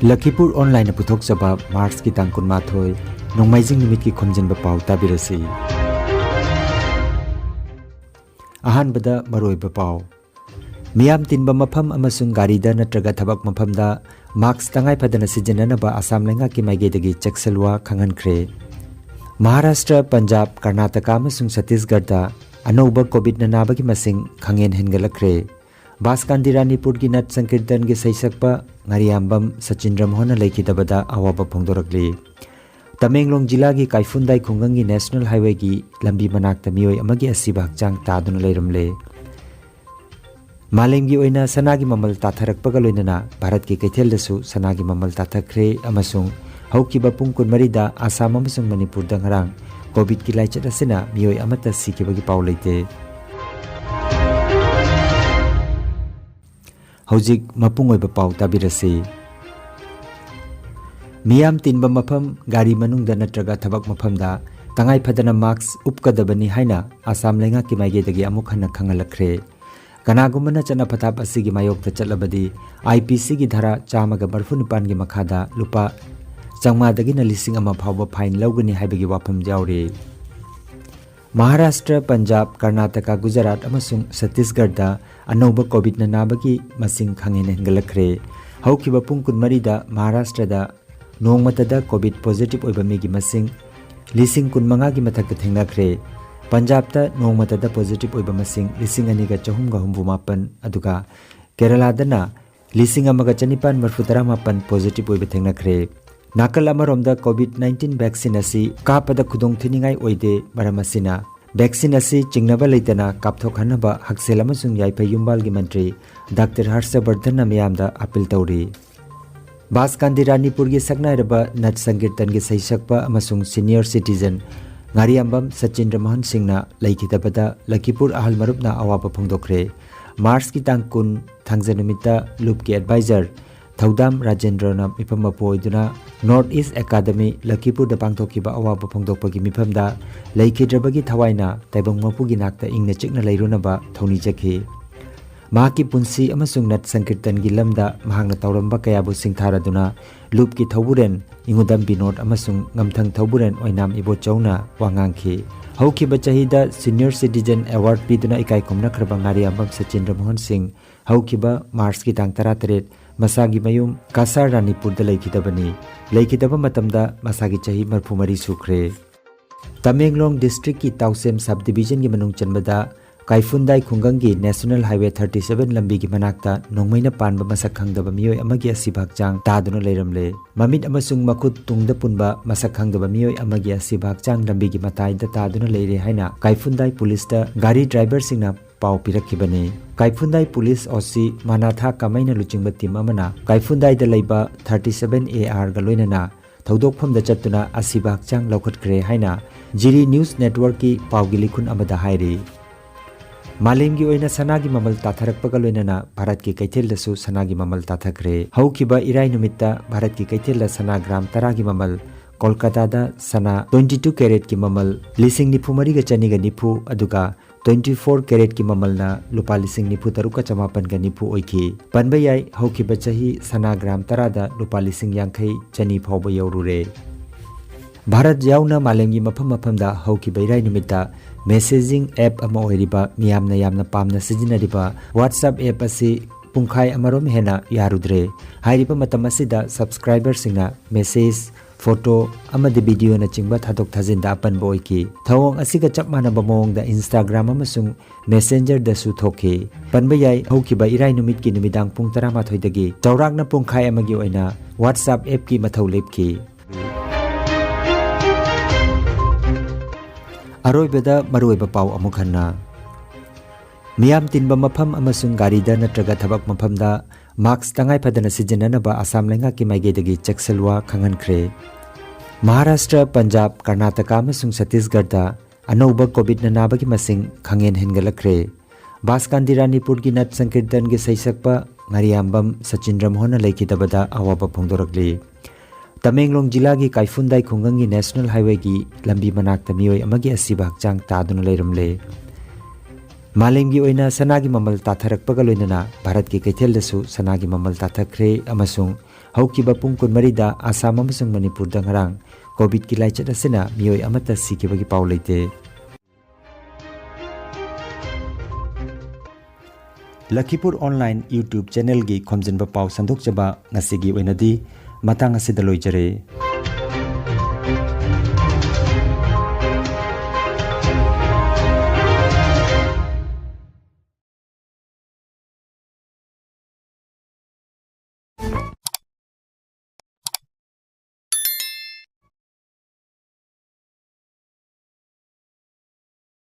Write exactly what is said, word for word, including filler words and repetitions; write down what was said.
ꯂꯈꯤꯄꯨꯔ ꯑꯣꯟꯂꯥꯏꯟꯅ ꯄꯨꯊꯣꯛꯆꯕ ꯃꯥꯔꯆꯀꯤ ꯇꯥꯡ ꯀꯨꯟꯃꯥꯊꯣꯏ, ꯅꯣꯡꯃꯥꯏꯖꯤꯡ ꯅꯨꯃꯤꯠꯀꯤ ꯈꯣꯝꯖꯤꯟꯕ ꯄꯥꯎ ꯇꯥꯕꯤꯔꯁꯤ꯫ ꯑꯍꯥꯟꯕꯗ ꯃꯔꯨꯑꯣꯏꯕ ꯄꯥꯎ꯫ ꯃꯤꯌꯥꯝ ꯇꯤꯟꯕ ꯃꯐꯝ ꯑꯃꯁꯨꯡ ꯒꯥꯔꯤꯗ ꯅꯠꯇ꯭ꯔꯒ ꯊꯕꯛ ꯃꯐꯝꯗ ꯃꯥꯁꯛ ꯇꯉꯥꯏ ꯐꯗꯅ ꯁꯤꯖꯤꯟꯅꯅꯕ ꯑꯁꯥꯝ ꯂꯩꯉꯥꯛꯀꯤ ꯃꯥꯏꯀꯩꯗꯒꯤ ꯆꯦꯛꯁꯤꯜꯋꯥ ꯈꯪꯍꯟꯈ꯭ꯔꯦ꯫ ꯃꯍꯥꯔꯥꯁꯇ꯭ꯔ, ꯄꯟꯖꯥꯕ, ꯀꯔꯅꯥꯇꯀꯥ ꯑꯃꯁꯨꯡ ꯁꯠꯇꯤꯁꯒꯔꯗ ꯑꯅꯧꯕ ꯀꯣꯚꯤꯗꯅ ꯅꯥꯕꯒꯤ ꯃꯁꯤꯡ ꯈꯪꯍꯦꯟ ꯍꯦꯟꯒꯠꯂꯛꯈ꯭ꯔꯦ꯫ ꯕꯥꯁ ꯀꯥꯟꯗꯤ ꯔꯥꯅꯤꯄꯨꯔꯒꯤ ꯅꯠ ꯁꯪꯀꯤꯔꯇꯟꯒꯤ ꯁꯩꯁꯛꯄ ꯉꯥꯔꯤꯌꯥꯝꯕꯝ ꯁꯆꯤꯟꯗ꯭ꯔ ꯃꯣꯍꯟꯅ ꯂꯩꯈꯤꯗꯕꯗ ꯑꯋꯥꯕ ꯐꯣꯡꯗꯣꯔꯛꯂꯤ꯫ ꯇꯃꯦꯡꯂꯣꯡ ꯖꯤꯂꯥꯒꯤ ꯀꯥꯏꯐꯨꯟꯗꯥꯏ ꯈꯨꯡꯒꯪꯒꯤ ꯅꯦꯁꯅꯦꯜ ꯍꯥꯏꯋꯦꯒꯤ ꯂꯝꯕꯤ ꯃꯅꯥꯛꯇ ꯃꯤꯑꯣꯏ ꯑꯃꯒꯤ ꯑꯁꯤꯕ ꯍꯛꯆꯥꯡ ꯇꯥꯗꯨꯅ ꯂꯩꯔꯝꯂꯦ꯫ ꯃꯥꯂꯦꯝꯒꯤ ꯑꯣꯏꯅ ꯁꯅꯥꯒꯤ ꯃꯃꯜ ꯇꯥꯊꯔꯛꯄꯒ ꯂꯣꯏꯅꯅ ꯚꯥꯔꯠꯀꯤ ꯀꯩꯊꯦꯜꯗꯁꯨ ꯁꯅꯥꯒꯤ ꯃꯃꯜ ꯇꯥꯊꯈ꯭ꯔꯦ ꯑꯃꯁꯨꯡ ꯍꯧꯈꯤꯕ ꯄꯨꯡ ꯀꯨꯟꯃꯔꯤꯗ ꯑꯁꯥꯝ ꯑꯃꯁꯨꯡ ꯃꯅꯤꯄꯨꯔꯗ ꯉꯔꯥꯡ ꯀꯣꯚꯤꯗꯀꯤ ꯂꯥꯏꯆꯠ ꯑꯁꯤꯅ ꯃꯤꯑꯣꯏ ꯑꯃꯠꯇ ꯁꯤꯈꯤꯕꯒꯤ ꯄꯥꯎ ꯂꯩꯇꯦ꯫ ꯍꯧꯖꯤꯛ ꯃꯄꯨꯡ ꯑꯣꯏꯕ ꯄꯥꯎ ꯇꯥꯕꯤꯔꯁꯤ꯫ ꯃꯤꯌꯥꯝ ꯇꯤꯟꯕ ꯃꯐꯝ, ꯒꯥꯔꯤ ꯃꯅꯨꯡꯗ ꯅꯠꯇ꯭ꯔꯒ ꯊꯕꯛ ꯃꯐꯝꯗ ꯇꯉꯥꯏ ꯐꯗꯅ ꯃꯥꯁꯛ ꯎꯞꯀꯗꯕꯅꯤ ꯍꯥꯏꯅ ꯑꯁꯥꯝ ꯂꯩꯉꯥꯛꯀꯤ ꯃꯥꯏꯀꯩꯗꯒꯤ ꯑꯃꯨꯛ ꯍꯟꯅ ꯈꯪꯍꯜꯂꯛꯈ꯭ꯔꯦ꯫ ꯀꯅꯥꯒꯨꯝꯕꯅ ꯆꯠꯅ ꯄꯊꯥꯞ ꯑꯁꯤꯒꯤ ꯃꯥꯌꯣꯛꯇ ꯆꯠꯂꯕꯗꯤ, ꯑꯥꯏ ꯄꯤ ꯁꯤꯒꯤ ꯙꯥꯔꯥ ꯆꯥꯝꯃꯒ ꯃꯔꯤꯐꯨ ꯅꯤꯄꯥꯟꯒꯤ ꯃꯈꯥꯗ ꯂꯨꯄꯥ ꯆꯥꯝꯃꯉꯥꯗꯒꯤꯅ ꯂꯤꯁꯤꯡ ꯑꯃ ꯐꯥꯎꯕ ꯐꯥꯏꯟ ꯂꯧꯒꯅꯤ ꯍꯥꯏꯕꯒꯤ ꯋꯥꯐꯝ ꯌꯥꯎꯔꯤ꯫ ꯃꯍꯥꯔꯥꯁꯇ꯭ꯔ, ꯄꯟꯖꯥꯕ, ꯀꯔꯅꯥꯇꯀꯥ, ꯒꯨꯖꯔꯥꯠ ꯑꯃꯁꯨꯡ ꯁꯠꯇꯤꯁꯒꯔꯗ ꯑꯅꯧꯕ ꯀꯣꯚꯤꯗꯅ ꯅꯥꯕꯒꯤ ꯃꯁꯤꯡ ꯈꯪꯍꯦꯟ ꯍꯦꯟꯒꯠꯂꯛꯈ꯭ꯔꯦ꯫ ꯍꯧꯈꯤꯕ ꯄꯨꯡ ꯀꯨꯟꯃꯔꯤꯗ ꯃꯍꯥꯔꯥꯁꯇ꯭ꯔꯗ ꯅꯣꯡꯃꯇꯗ ꯀꯣꯚꯤꯗ ꯄꯣꯖꯤꯇꯤꯚ ꯑꯣꯏꯕ ꯃꯤꯒꯤ ꯃꯁꯤꯡ ꯂꯤꯁꯤꯡ ꯀꯨꯟꯃꯉꯥꯒꯤ ꯃꯊꯛꯇ ꯊꯦꯡꯅꯈ꯭ꯔꯦ꯫ ꯄꯟꯖꯥꯕꯇ ꯅꯣꯡꯃꯇꯗ ꯄꯣꯖꯤꯇꯤꯚ ꯑꯣꯏꯕ ꯃꯁꯤꯡ ꯂꯤꯁꯤꯡ ꯑꯅꯤꯒ ꯆꯍꯨꯝꯒ ꯍꯨꯝꯐꯨ ꯃꯥꯄꯟ, ꯑꯗꯨꯒ ꯀꯦꯔꯂꯥꯗꯅ ꯂꯤꯁꯤꯡ ꯑꯃꯒ ꯆꯅꯤꯄꯥꯟ ꯃꯔꯤꯐꯨ ꯇꯔꯥꯃꯥꯄꯟ ꯄꯣꯖꯤꯇꯤꯚ ꯑꯣꯏꯕ ꯊꯦꯡꯅꯈ꯭ꯔꯦ꯫ ꯅꯥꯀꯜ ꯑꯃꯔꯣꯝꯗ ꯀꯣꯚꯤꯗ ꯅꯥꯏꯟꯇꯤꯟ ꯚꯦꯛꯁꯤꯟ ꯑꯁꯤ ꯀꯥꯞꯄꯗ ꯈꯨꯗꯣꯡꯊꯤꯅꯤꯡꯉꯥꯏ ꯑꯣꯏꯗꯦ, ꯃꯔꯝ ꯑꯁꯤꯅ ꯚꯦꯛꯁꯤꯟ ꯑꯁꯤ ꯆꯤꯡꯅꯕ ꯂꯩꯇꯅ ꯀꯥꯞꯊꯣꯛꯍꯟꯅꯕ ꯍꯛꯁꯦꯜ ꯑꯃꯁꯨꯡ ꯌꯥꯏꯐ ꯌꯨꯝꯕꯥꯜꯒꯤ ꯃꯟꯇ꯭ꯔꯤ ꯗꯥꯛꯇꯔ ꯍꯔꯁ ꯕꯔꯙꯟꯅ ꯃꯤꯌꯥꯝꯗ ꯑꯥꯄꯤꯜ ꯇꯧꯔꯤ꯫ ꯕꯥꯁ ꯀꯥꯟꯗꯤ ꯔꯥꯅꯤꯄꯨꯔꯒꯤ ꯁꯛꯅꯥꯏꯔꯕ ꯅꯠ ꯁꯪꯀꯤꯔꯇꯟꯒꯤ ꯁꯩꯁꯛꯄ ꯑꯃꯁꯨꯡ ꯁꯤꯅꯤꯌꯔ ꯁꯤꯇꯤꯖꯟ ꯉꯥꯔꯤꯌꯥꯝꯕꯝ ꯁꯆꯤꯟꯗ꯭ꯔ ꯃꯣꯍꯟ ꯁꯤꯡꯅ ꯂꯩꯈꯤꯗꯕꯗ ꯂꯈꯤꯄꯨꯔ ꯑꯍꯜ ꯃꯔꯨꯞꯅ ꯑꯋꯥꯕ ꯐꯣꯡꯗꯣꯛꯈ꯭ꯔꯦ꯫ ꯃꯥꯔꯆꯀꯤ ꯇꯥꯡ ꯀꯨꯟ, ꯊꯥꯡꯖ ꯅꯨꯃꯤꯠꯇ ꯂꯨꯞꯀꯤ ꯑꯦꯗꯚꯥꯏꯖꯔ ꯊꯧꯗꯥꯝ ꯔꯥꯖꯦꯟꯗ꯭ꯔꯅ ꯃꯤꯐꯝ ꯃꯄꯨ ꯑꯣꯏꯗꯨꯅ ꯅꯣꯔꯠ ꯏꯁ ꯑꯦꯀꯥꯗꯃꯤ ꯂꯈꯤꯄꯨꯔꯗ ꯄꯥꯡꯊꯣꯛꯈꯤꯕ ꯑꯋꯥꯕ ꯐꯣꯡꯗꯣꯛꯄꯒꯤ ꯃꯤꯐꯝꯗ ꯂꯩꯈꯤꯗ꯭ꯔꯕꯒꯤ ꯊꯋꯥꯏꯅ ꯇꯥꯏꯕꯪ ꯃꯄꯨꯒꯤ ꯅꯥꯛꯇ ꯏꯪꯅ ꯆꯤꯛꯅ ꯂꯩꯔꯨꯅꯕ ꯊꯧꯅꯤꯖꯈꯤ꯫ ꯃꯍꯥꯛꯀꯤ ꯄꯨꯟꯁꯤ ꯑꯃꯁꯨꯡ ꯅꯠ ꯁꯪꯀꯤꯔꯇꯟꯒꯤ ꯂꯝꯗ ꯃꯍꯥꯛꯅ ꯇꯧꯔꯝꯕ ꯀꯌꯥꯕꯨ ꯁꯤꯡꯊꯥꯔꯗꯨꯅ ꯂꯨꯞꯀꯤ ꯊꯧꯕꯨꯔꯦꯟ ꯏꯉꯨꯗꯝ ꯕꯤꯅꯣꯗ ꯑꯃꯁꯨꯡ ꯉꯝꯊꯪ ꯊꯧꯕꯨꯔꯦꯟ ꯑꯣꯏꯅꯥꯝ ꯏꯕꯣꯆꯧꯅ ꯋꯥ ꯉꯥꯡꯈꯤ꯫ ꯍꯧꯈꯤꯕ ꯆꯍꯤꯗ Senior Citizen Award ꯄꯤꯗꯨꯅ ꯏꯀꯥꯏ ꯈꯨꯝꯅꯈ꯭ꯔꯕ ꯉꯥꯔꯤꯌꯥꯝꯕꯝ ꯁꯆꯤꯟꯗ꯭ꯔ ꯃꯣꯍꯟ ꯁꯤꯡ ꯍꯧꯈꯤꯕ ꯃꯥꯔꯆꯀꯤ ꯇꯥꯡ ꯇꯔꯥꯇꯔꯦꯠ ꯃꯁꯥꯒꯤ ꯃꯌꯨꯝ ꯀꯥꯁꯥꯔ ꯔꯥꯅꯤꯄꯨꯔꯗ ꯂꯩꯈꯤꯗꯕꯅꯤ꯫ ꯂꯩꯈꯤꯗꯕ ꯃꯇꯝꯗ ꯃꯁꯥꯒꯤ ꯆꯍꯤ ꯃꯔꯤꯐꯨ ꯃꯔꯤ ꯁꯨꯈ꯭ꯔꯦ꯫ ꯇꯃꯦꯡꯂꯣꯡ districtꯀꯤ ꯇꯥꯎꯁꯦꯝ sub divisionꯒꯤ ꯃꯅꯨꯡ ꯆꯟꯕꯗ ꯀꯥꯏꯐꯨꯟꯗꯥꯏ ꯈꯨꯡꯒꯪꯒꯤ National Highway thirty seven ꯂꯝꯕꯤꯒꯤ ꯃꯅꯥꯛꯇ ꯅꯣꯡꯃꯩꯅ ꯄꯥꯟꯕ ꯃꯁꯛ ꯈꯪꯗꯕ ꯃꯤꯑꯣꯏ ꯑꯃꯒꯤ ꯑꯁꯤꯕ ꯍꯛꯆꯥꯡ ꯇꯥꯗꯨꯅ ꯂꯩꯔꯝꯂꯦ꯫ ꯃꯃꯤꯠ ꯑꯃꯁꯨꯡ ꯃꯈꯨꯠ ꯇꯨꯡꯗ ꯄꯨꯟꯕ ꯃꯁꯛ ꯈꯪꯗꯕ ꯃꯤꯑꯣꯏ ꯑꯃꯒꯤ ꯑꯁꯤꯕ ꯍꯛꯆꯥꯡ ꯂꯝꯕꯤꯒꯤ ꯃꯇꯥꯏꯗ ꯇꯥꯗꯨꯅ ꯂꯩꯔꯦ ꯍꯥꯏꯅ ꯀꯥꯏꯐꯨꯟꯗꯥꯏ ꯄꯨꯂꯤꯁꯇ ꯒꯥꯔꯤ ꯗ꯭ꯔꯥꯏꯚꯔꯁꯤꯡꯅ ꯄꯥꯎ ꯄꯤꯔꯛꯈꯤꯕꯅꯤ꯫ ꯀꯥꯏꯐꯨꯟꯗꯥꯏ ꯄꯨꯂꯤꯁ OC ꯃꯥꯅꯥꯊꯥ ꯀꯃꯩꯅ ꯂꯨꯆꯤꯡꯕ ꯇꯤꯝ ꯑꯃꯅ ꯀꯥꯏꯐꯨꯟꯗꯥꯏꯗ ꯂꯩꯕ thirty seven ARꯒ ꯂꯣꯏꯅꯅ ꯊꯧꯗꯣꯛꯐꯝꯗ ꯆꯠꯇꯨꯅ ꯑꯁꯤꯕ ꯍꯛꯆꯥꯡ ꯂꯧꯈꯠꯈ꯭ꯔꯦ ꯍꯥꯏꯅ ꯖꯤꯔꯤ News Networkꯀꯤ ꯄꯥꯎꯒꯤ ꯂꯤꯈꯨꯟ ꯑꯃꯗ ꯍꯥꯏꯔꯤ꯫ ꯃꯥꯂꯦꯝꯒꯤ ꯑꯣꯏꯅ ꯁꯅꯥꯒꯤ ꯃꯃꯜ ꯇꯥꯊꯔꯛꯄꯒ ꯂꯣꯏꯅꯅ ꯚꯥꯔꯠꯀꯤ ꯀꯩꯊꯦꯜꯗꯁꯨ ꯁꯅꯥꯒꯤ ꯃꯃꯜ ꯇꯥꯊꯈ꯭ꯔꯦ꯫ ꯍꯧꯈꯤꯕ ꯏꯔꯥꯏ ꯅꯨꯃꯤꯠꯇ ꯚꯥꯔꯠꯀꯤ ꯀꯩꯊꯦꯜꯗ ꯁꯅꯥ gram ꯇꯔꯥꯒꯤ ꯃꯃꯜ ꯀꯣꯜꯀꯥꯇꯥꯗ ꯁꯅꯥ twenty two caratꯀꯤ ꯃꯃꯜ ꯂꯤꯁꯤꯡ ꯅꯤꯐꯨ ꯃꯔꯤꯒ ꯆꯅꯤꯒ ꯅꯤꯐꯨ, ꯑꯗꯨꯒ twenty four caratꯀꯤ ꯃꯃꯜꯅ ꯂꯨꯄꯥ ꯂꯤꯁꯤꯡ ꯅꯤꯐꯨ ꯇꯔꯨꯛꯀ ꯆꯃꯥꯄꯟꯒ ꯅꯤꯐꯨ ꯑꯣꯏꯈꯤ꯫ ꯄꯟꯕ ꯌꯥꯏ, ꯍꯧꯈꯤꯕ ꯆꯍꯤ ꯁꯅꯥ gram ꯇꯔꯥꯗ ꯂꯨꯄꯥ ꯂꯤꯁꯤꯡ ꯌꯥꯡꯈꯩ ꯆꯅꯤ ꯐꯥꯎꯕ ꯌꯧꯔꯨꯔꯦ꯫ ꯚꯥꯔꯠ ꯌꯥꯎꯅ ꯃꯥꯂꯦꯝꯒꯤ ꯃꯐꯝ ꯃꯐꯝꯗ ꯍꯧꯈꯤꯕ ꯏꯔꯥꯏ ꯅꯨꯃꯤꯠꯇ messaging app ꯑꯃ ꯑꯣꯏꯔꯤꯕ, ꯃꯤꯌꯥꯝꯅ ꯌꯥꯝꯅ ꯄꯥꯝꯅ ꯁꯤꯖꯤꯟꯅꯔꯤꯕ WhatsApp app ꯑꯁꯤ ꯄꯨꯡꯈꯥꯏ ꯑꯃꯔꯣꯝ ꯍꯦꯟꯅ ꯌꯥꯔꯨꯗ꯭ꯔꯦ꯫ ꯍꯥꯏꯔꯤꯕ ꯃꯇꯝ ꯑꯁꯤꯗ subscriberꯁꯤꯡꯅ message, photo ꯑꯃꯗꯤ videoꯅꯆꯤꯡꯕ ꯊꯥꯗꯣꯛ ꯊꯥꯖꯤꯟꯗ ꯑꯄꯟꯕ ꯑꯣꯏꯈꯤ꯫ ꯊꯧꯑꯣꯡ ꯑꯁꯤꯒ ꯆꯞ ꯃꯥꯟꯅꯕ ꯃꯑꯣꯡꯗ Instagram ꯑꯃꯁꯨꯡ Messengerꯗꯁꯨ ꯊꯣꯛꯈꯤ꯫ ꯄꯟꯕ ꯌꯥꯏ, ꯍꯧꯈꯤꯕ ꯏꯔꯥꯏ ꯅꯨꯃꯤꯠꯀꯤ ꯅꯨꯃꯤꯗꯥꯡ ꯄꯨꯡ ꯇꯔꯥꯃꯥꯊꯣꯏꯗꯒꯤ ꯆꯥꯎꯔꯥꯛꯅ ꯄꯨꯡꯈꯥꯏ ꯑꯃꯒꯤ ꯑꯣꯏꯅ WhatsApp appꯀꯤ ꯃꯊꯧ ꯂꯦꯞꯈꯤ꯫ ꯑꯔꯣꯏꯕꯗ ꯃꯔꯨꯑꯣꯏꯕ ꯄꯥꯎ ꯑꯃꯨꯛ ꯍꯟꯅ꯫ ꯃꯤꯌꯥꯝ ꯇꯤꯟꯕ ꯃꯐꯝ ꯑꯃꯁꯨꯡ ꯒꯥꯔꯤꯗ ꯅꯠꯇ꯭ꯔꯒ ꯊꯕꯛ ꯃꯐꯝꯗ mask ꯇꯉꯥꯏ ꯐꯗꯅ ꯁꯤꯖꯤꯟꯅꯅꯕ ꯑꯁꯥꯝ ꯂꯩꯉꯥꯛꯀꯤ ꯃꯥꯏꯀꯩꯗꯒꯤ ꯆꯦꯛꯁꯤꯜꯋꯥ ꯈꯪꯍꯟꯈ꯭ꯔꯦ꯫ ꯃꯍꯥꯔꯥꯁꯇ꯭ꯔ, ꯄꯟꯖꯥꯕ, ꯀꯔꯅꯥꯇꯀꯥ ꯑꯃꯁꯨꯡ ꯁꯠꯇꯤꯁꯒꯔꯗ ꯑꯅꯧꯕ COVID ꯅꯥꯕꯒꯤ ꯃꯁꯤꯡ ꯈꯪꯍꯦꯟ ꯍꯦꯟꯒꯠꯂꯛꯈ꯭ꯔꯦ꯫ ꯕꯥꯁꯀꯥꯟꯗꯤ ꯔꯥꯅꯤꯄꯨꯔꯒꯤ ꯅꯠ ꯁꯪꯀꯤꯔꯇꯟꯒꯤ ꯁꯩꯁꯛꯄ ꯉꯥꯔꯤꯌꯥꯝꯕꯝ ꯁꯆꯤꯟꯗ꯭ꯔ ꯃꯣꯍꯟꯅ ꯂꯩꯈꯤꯗꯕꯗ ꯑꯋꯥꯕ ꯐꯣꯡꯗꯣꯔꯛꯂꯤ꯫ ꯇꯃꯦꯡꯂꯣꯡ ꯖꯤꯂꯥꯒꯤ ꯀꯥꯏꯐꯨꯟꯗꯥꯏ ꯈꯨꯡꯒꯪꯒꯤ National Highwayꯒꯤ ꯂꯝꯕꯤ ꯃꯅꯥꯛꯇ ꯃꯤꯑꯣꯏ ꯑꯃꯒꯤ ꯑꯁꯤꯕ ꯍꯛꯆꯥꯡ ꯇꯥꯗꯨꯅ ꯂꯩꯔꯝꯂꯦ꯫ ꯃꯥꯂꯦꯝꯒꯤ ꯑꯣꯏꯅ ꯁꯅꯥꯒꯤ ꯃꯃꯜ ꯇꯥꯊꯔꯛꯄꯒ ꯂꯣꯏꯅꯅ ꯚꯥꯔꯠꯀꯤ ꯀꯩꯊꯦꯜꯗꯁꯨ ꯁꯅꯥꯒꯤ ꯃꯃꯜ ꯇꯥꯊꯈ꯭ꯔꯦ ꯑꯃꯁꯨꯡ ꯍꯧꯈꯤꯕ ꯄꯨꯡ ꯀꯨꯟꯃꯔꯤꯗ ꯑꯁꯥꯝ ꯑꯃꯁꯨꯡ ꯃꯅꯤꯄꯨꯔꯗ ꯉꯔꯥꯡ ꯀꯣꯚꯤꯗꯀꯤ ꯂꯥꯏꯆꯠ ꯑꯁꯤꯅ ꯃꯤꯑꯣꯏ ꯑꯃꯠꯇ ꯁꯤꯈꯤꯕꯒꯤ ꯄꯥꯎ ꯂꯩꯇꯦ꯫ ꯂꯈꯤꯄꯨꯔ ꯑꯣꯟꯂꯥꯏꯟ YouTube ꯆꯦꯅꯦꯜꯒꯤ ꯈꯣꯝꯖꯤꯟꯕ ꯄꯥꯎ ꯁꯟꯗꯣꯛꯆꯕ ꯉꯁꯤꯒꯤ ꯑꯣꯏꯅꯗꯤ ꯃꯇꯥꯡ ꯑꯁꯤꯗ ꯂꯣꯏꯖꯔꯦ꯫